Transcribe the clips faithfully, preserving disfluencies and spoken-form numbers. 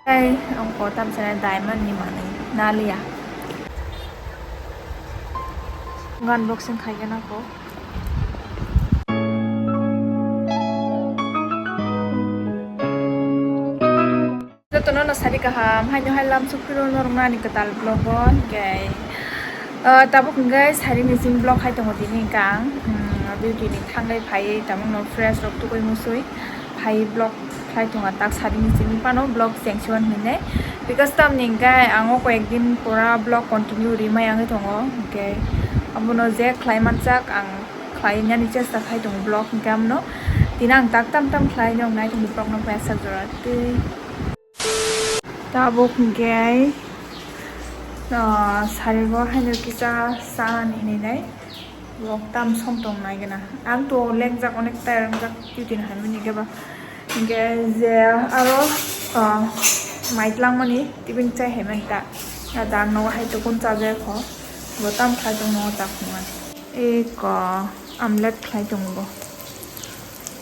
Tei ongko tamsani diamond ni manwi naliya. Unboxing khaigena ko. Jotono no sari kaham, haino hai lam sukphiro norok nani kwtal vlog o, hwnkhe, ah, tabuk hwnkhe sari ni simi vlog khai tongo tini hwnkhe ang, mm, duty ni thangwi phaiwi tabuk no fresh rok tugui musui phaiwi vlog khlai tongo, tak sari ni simi phano vlog chengsi wan hinwi, because tamni hwnkhe ang o koyek din pura vlog continue rimai wngwi tongo, hwnkhe abono je khlai manchak ang khlai nani chesta khai tongo vlog, hwnkhe abono tini ang tak tam tam khlai nai tongo vlog no paisa jora tei. Tabuk hwnkhe, ah, sarigo haino kisa chanani hinwi nai. Rok tam som tong nai gana. Ang to lengjak onek ta wngjak twi tini hai mani khe ba. Hwnkhe je aro, ah, mai twlang mani tibini chai hai mani ta. Ah, dang nogo hai to kun cha jaya kho. Bo tam khlai tong nogo tak nung ani. Eko omelette khlai tongo bo.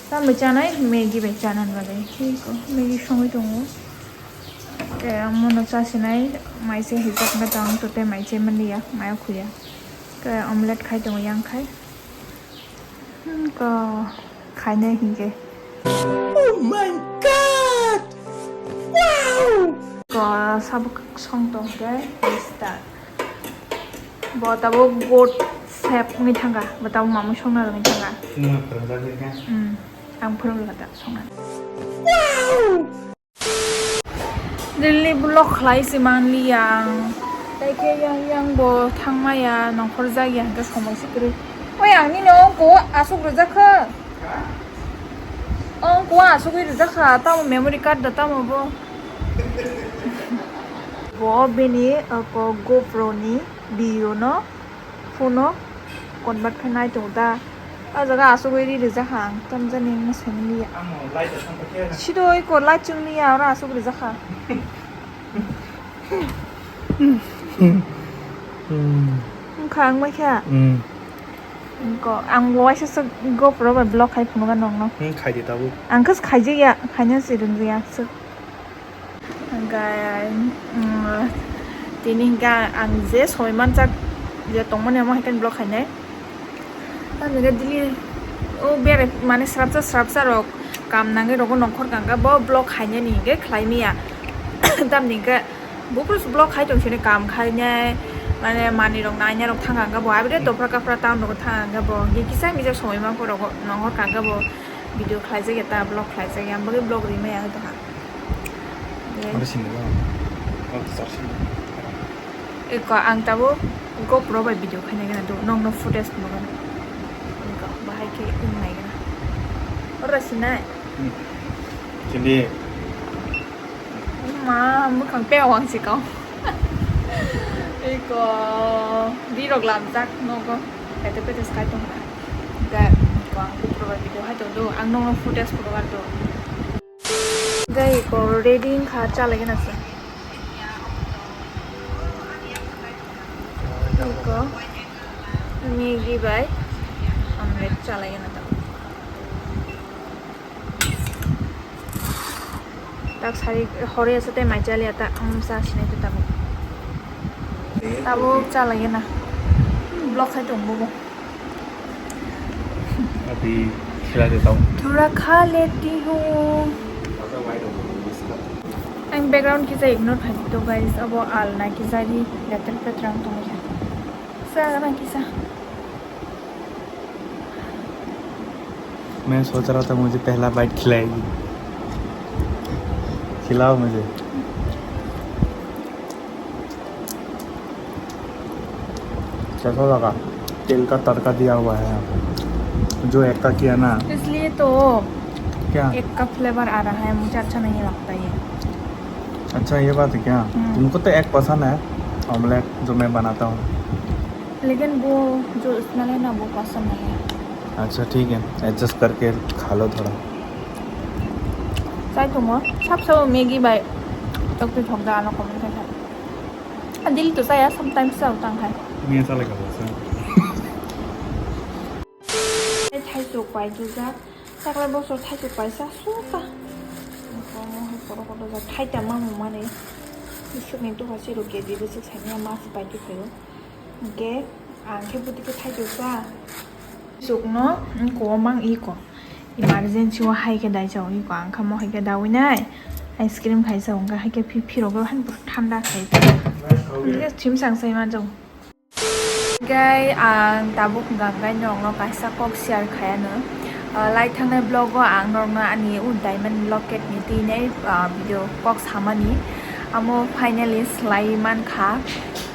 Tamni chanai Maggi bai chana bagwi. Eko Maggi songwi tongo. Te mono chasinai mai se hijak na tong to te mai se manliya, maya khuya. Te omelette khai tongo yang khai. Hmm, ko khainai hinkhe. Oh my God! Wow! Ko sabuk song tong khe start. Bo tabuk goat chef wngwi thangkha, bo tabuk mamui songna wngwi thangkha. Nwng phwrwngjak kha? Hmm, ang phwrwngkha da songna. Daily vlog khlai se manliya ang. Tai khe yang yang bo thangmaya, nongkhor jakya hwnkhe somoi se kwrwi. Oi, ang nini ongko aswk rwjak kha. Ongko aswk rwjak kha, tamo memory card da tamo bo. Bo bini, uh, ko GoPro ni video no phone o convert khe nai tongo da. O jaga asugwi ri rijak ha ang, tamjani wngma saimanliya. Sidoi ko light chwngliya, oro asugwi rijak ha. Wngkha wngbai kha. Ko ang waisa swk GoPro bai vlog khai phunukha nokno. Khaidi tabuk. Ang khe khaijaya, khaina se rwngjaya swk. Hwnkhe, mm, tini hwnkhe ang je soi manjak je tongmani omo hai khe vlog khainai. Tamni hwnkhe daily o berai mane srapsa srapsa rok kam nangwi rogo nongkhor kangkha bo vlog khainani hwnkhe khlai maya. Tamni hwnkhe buphuru vlog khai tong sini kam khainai mane manwi rok nainai rok thang kangkha bo abide dophra kaphra town rogo thang kangkha bo hwnkhe kisa misa soi manpho rogo nongkhor kangkha bo video khlaijak ya ta vlog khlaijak ya ang bagwi vlog rimaya wngtongkha. Oro sini ba. Oh, sir, sini. Eko ang tabuk GoPro bai video khainai gana do, nokno footage phunukgana. Eko bahai khe wngnai gana. Oro sinai. Hmm. Sini. Ma, mwkhang pe wang si kau. Eko rirok lamjak nogo. Kaito pete skai tongkha. Ga, eko ang GoPro bai video hai tong do, ang nokno footage phunukgana do. Gai ko ready wngkha, chalaigena se. Iko Maggi bai omelette chalaigena ta. Tak sari hore asa tei mai chaliya ta, um, sa sinai ta tabuk. Tabuk chalaigena. Vlog khai tong bobo. अभी खिला देता हूँ। थोड़ा खा लेती हूँ। Ang background kisa ignore khai to guys, abo alna kisa ri letter petrang tong kha. Sa na kisa. मैं सोच रहा था मुझे पहला बाइट खिलाएगी। खिलाओ मुझे। कैसा लगा? तेल का तड़का दिया हुआ है यहाँ पे। जो एक का किया ना। इसलिए तो क्या? एक का फ्लेवर आ रहा है, मुझे अच्छा नहीं लगता ये। अच्छा, ये बात है क्या? हम्म। तुमको तो एक पसंद है, ऑमलेट जो मैं बनाता हूँ। लेकिन वो जो स्मेल है ना, वो पसंद नहीं है। अच्छा, ठीक है, एडजस्ट करके खा लो थोड़ा। Chai tongo, sab sabo Maggi bai tokti thok da ano comment khai khai. Daily to chaya, sometimes chao tang khai. Miya chalai ka boksa. Thaichuk pai jujak, taklai bosor thaichuk paisa suka. Omo hai kotor kotor jak thaita mamung mani. Bisukni tuha siro K G bwswk saimanya mas pai tongphaio. Hwnkhe ang khe bwtwi khe thaijokya. Bisukno wngkha mang iko. Emergency o hai khe daijao iko. Ang khe mo hai khe dawi nai. Ice cream khaijao hwnkhe hai khe phi-, phirogwi hai thanda khai. Hwnkhe chimsang sai manjao. Hingke ang tabuk hingka hingke norokno kaisa kok share khai ano. Ah, lai thangnai vlog o ang norokno ani o diamond locket ni twi nai, ah, video kok samani. Amo finally slai mankha.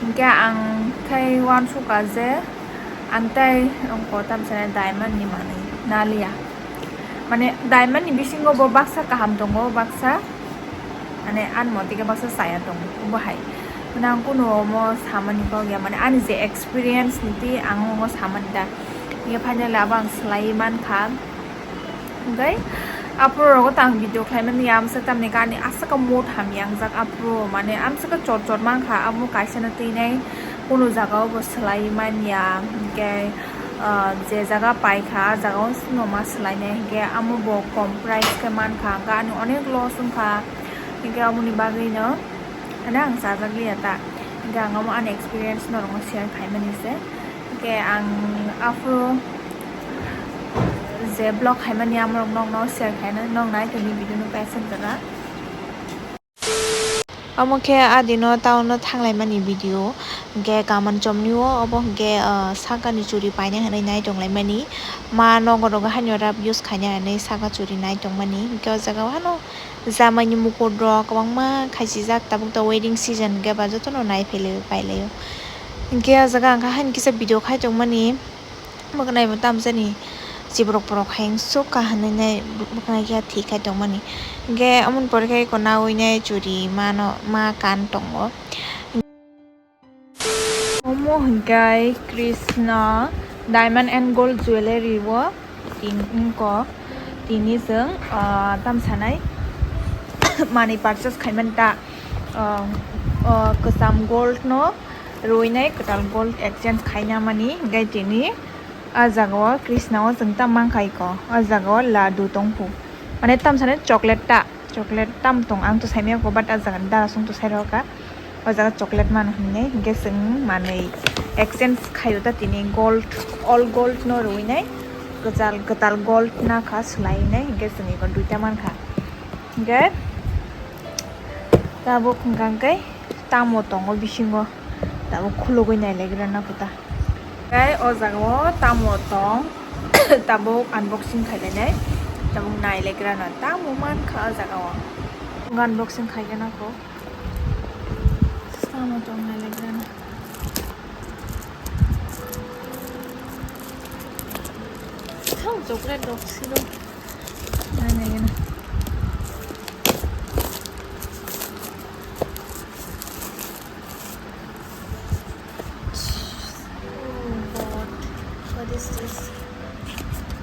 Hingke ang khe uansukha je ang tei ongko tamsa diamond ni manwi naliya. Mane diamond ni bisingo bo baksa kaham tongo, baksa mane ani motike baksa chaya tongo, bo hai. Mane ang kunu omo samani kok ya, mane ani je experience ni twi ang omo samani da. Hingke finally abo ang swlaiwi mankha. Hingke aphuru rogo tang video khlaimani ya, amsa tamni gani aswk mood hamya wngjak aphuru, mane amswk chot chot mankha, amo kaisa no twi nai kunu jaga o bo swlaiwi manya. Hingke ah, je jaga paikha, ah jaga o no ma swlainai, hingke amo bo kom price khe mankha, hingke ani onek loss wngkha, hingke amoni bagwi no, ani ang chajak liya ta, hingke ang amo ani experience norokno share khaimani se, hingke ang aphuru je vlog khaimani amorok nokno share khaina, nok nai tongni video no paisang tara. Omo khe a dino town o thanglaimani video, hwnkhe kaman chomni o obo hwnkhe, ah, sakani churi paina hinwi nai tonglaimani. Ma nogo rogo haino rab use khaina hinwi saka churi nai tongmani. Hwnkhe o jaga o hano jamaini mukur rok kwbangma khaisijak, tabuk ta wedding season hwnkhe ba jotono nai phailaio, pailaio. Hwnkhe o jaga ang kha haino kisa video khai tongmani. Mwkwnai bo tamjani chiborok borok hai wngsuk ka hinwi nai mwkwnai khe thik khai tongmani. Hwnkhe amoni pore khe eko nawi nai churi mano ma kan tongo. Omo hwnkhe Krishna Diamond and Gold Jewellery o tin wngko tini chwng, ah, tamsanai manwi purchase khaimani ta, ah, ah, kwcham gold no. Rwinai kwtal gold exchange khaina mani, hingke tini ah jaga o Krishna o chwng ta mankha iko, ah jaga o ladu tongkhu, mane tamsani chocolate ta, chocolate tam tong ang to saimanya ko, but ah jaga ni dara song to sai rw kha, o jaga chocolate mano hinwi, hingke chwng manwi exchange khaio ta tini gold, all gold no rwinai kwchal kwtal gold nakha swlainai, hingke chwng iko duita mankha, hingke tabuk hwnkha hwnkhe tamo tongo bisingo. Tabuk khulugwi nailaikra na kho ta. Tei o jaga o tamo tong, tabuk unboxing khailainai, tabuk nailaikra na tamo mankha o jaga o. Unboxing khaikhe na kho. Tamo tong nailaikra na. Thang chocolate rok siro. Nailaikra na. Oh God, what is this?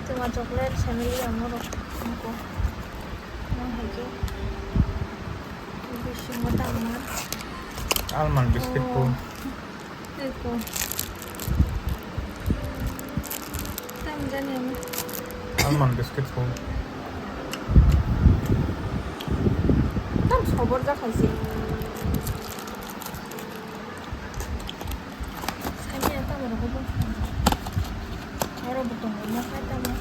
Tuma chocolate family amorok nukho. Mo hai khe bisingo tangma. Almond biscuit po. Oh. Eko. Tam jani ami. Almond biscuit po. Tam sobor jakhaisi. Saimanya tamo rogo bo. Oro bo tongo, mo khai tamo.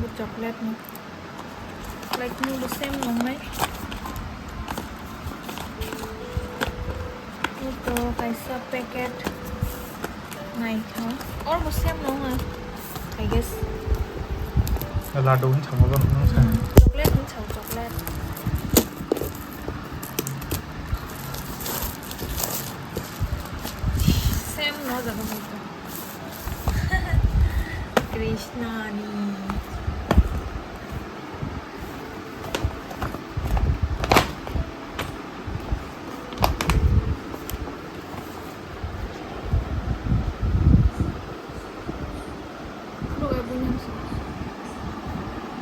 Bo chocolate ni. Chocolate ni bo same nongnai. Ito kaisa packet naikha. Oro bo same nonga, I guess. Ladu hin chamo bo nang sa. Hmm, chocolate hin chamo, chocolate. Same no jaga mo. Krishna ni.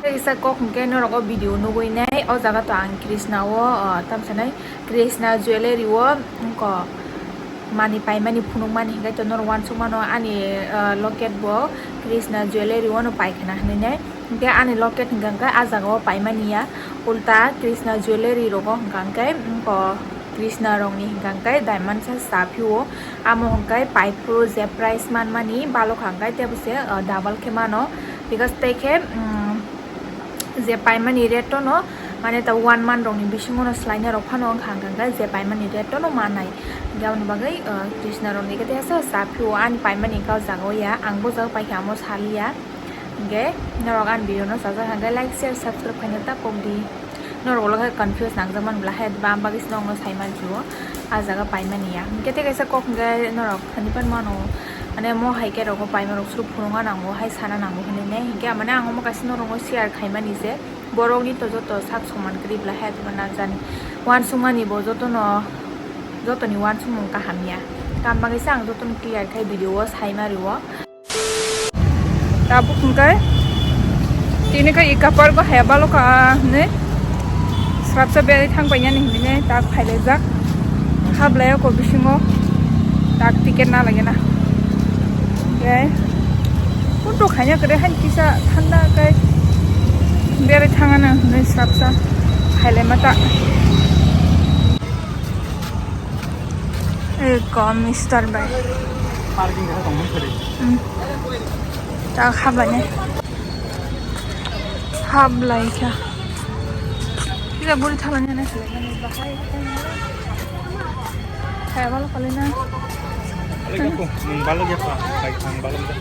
Kaisa kok hwnkhe norok o video nugwi nai, o jaga to ang Krishna o, ah, tamsa nai Krishna jewellery o wngkha mani paimani phunukmani hwnkhe to norok uansukmano ani, ah, locket bo Krishna jewellery o no paikhwna hinwi nai, hwnkhe ani locket hwnkhe ah jaga o paimani ya. Ulta Krishna jewellery rogo hwnkha hwnkhe, mm, ko Krishna rokni hwnkha hwnkhe diamond sa sa phio. Amo hwnkhe pai phuru je price manmani balok hwnkhe tebo se, uh, double khe mano. Because tei khe, mm, je paimani rate tono, mane ta one month rokni bisingo no swlaina rok phano wngkha hwnkha hwnkhe je paimani rate tono manai. Hwnkhe aboni bagwi, uh, Krishna rokni khe tei sa sa phio ani paimani khe o jaga o ya, ang bo jaga paikha amo saliya. Hingke norok ani video no sajak hingke like, share, subscribe khaina ta kok di. Norok ulo khe confuse nangjak man bla hai bam bagwi se nokno sai man sio. A jaga pai mani ya. Hingke tei kaisa kok hingke norok thani pan mano. Mane mo hai ke rogo pai ma rok suru phunuk nango hai sana nango hinui ne. Hingke mane ang omo kaisa norok no share khai mani je. Borok ni to joto sak soman kwrwi bla hai to na jani. Wansuk mani bo joto no, joto ni wansuk mung kaham ya. Tam bagwi se ang joto no clear khai video o sai ma rio. Tabuk hwnkhe tini khe ika park o haya balo kha hinwi srapsa berwi thang painani hinwi tak phailaijak. Hablai o ko bisingo tak ticket na lagena. Tei punto khaina kwrwi han kisa thanda khe berwi thangana hinwi srapsa phailaima ta. Eko mister bai. Parking khe tongmani khwrwi. Hmm. Ta habani. Hablai kha. Kisa buri thalani na khalai mani bahai. Kaya balo khalai na. Alai kaku, nung balo ya pa, bai thang balo ya.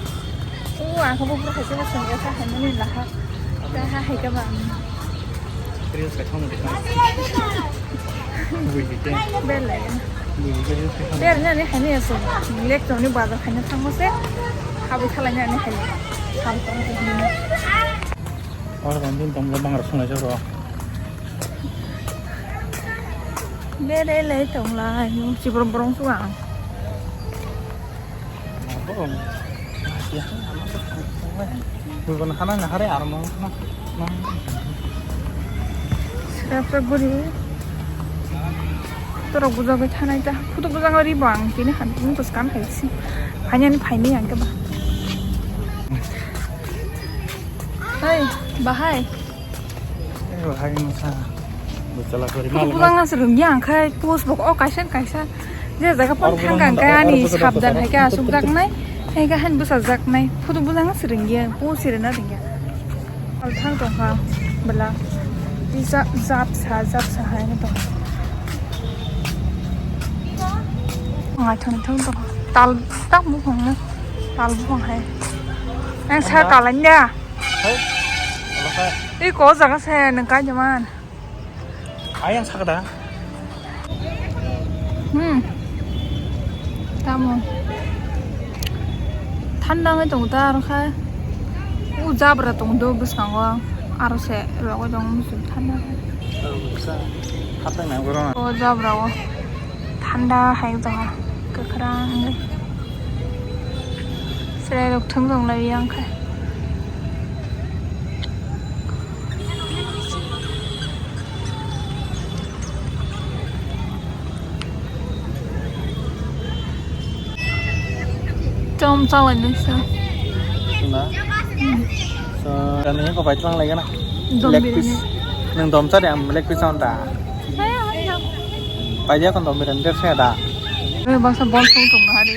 O, ang khe buphuru khaisa no swngjak kha hinmani laha. Ta ha hai khe ba. Reels khe thangma de. Buji de. Belai. Buji de reels khe thangma. Ber nani haini aso. Lek tongni bazar haini thangma se. Habwi khalai nani haini. Habwi tongma se haini. Oro tong din tong bang rok sungai joro. Bere lai tong lai. Chibro borong suang. Buibon hana nahare aro no. Srapsa guri. Torok bujagwi thanai ta. Photo bujagwi ribo ang tini han tini to scan khai si. Hainani phaini ang khe ba. Hei, bahai. Eh, bahai masa. Bachala kori. Photo bujang na srwng ya, ang khai post bo o kaisa kaisa. Je jaga pon thang kang kai ani sabdan hai ka asuk jak nai. Hai ka han bwsa jak nai. Photo bujang na srwng ya, post srwng na ringya. Al thang tong kha bwla. Jap sa, jap sa hai na tong. Ngai thon thon tong. Tal tak mu khong na. Tal bu khong hai. Ang sa talan ya. Hai. Alo hai. Ih, ko jaga se nang kai jaman. Ayang sakda. Hmm. Tamo. Thanda ngai tong ta aro kha. U jabra tong do bwskango. Aro se rogo tong musu thanda. Aro sa. Hatai nang goro. O jabra o. Thanda hai tong kwkhwrang wngwi. Chwrai rok thwng tong lai yang khe. Chom chalai nai sa. Na? So, kani ko pai tlang lai gana. Dom leg piece. Biryani. Nang dom cha de am leg piece on ta. Hai, hai, hai. Pai dia kon dom biryani der sa da. Oi, baksa bol song tong na hari.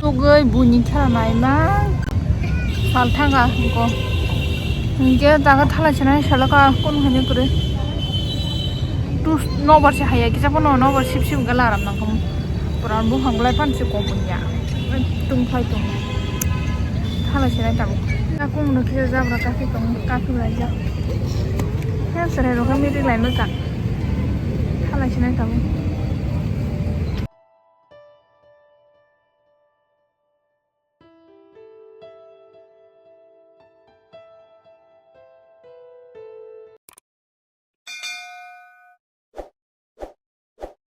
Tugui buini khela naima sal thanga hwnkhe. Hwnkhe jaga thalai sinai salo ka kunu haino kwrwi. Tu nobar se haya kisa phano nobar sip sip wngkha laram nangkha. Pura buphang belai phano se kom wngya. Tungphai tong. Thalai sinai tabuk. Takung no kisa jabra kaphai tong, kaphai laijak. Khe chwrai rok khe meeting laino ta. Thalai sinai tabuk.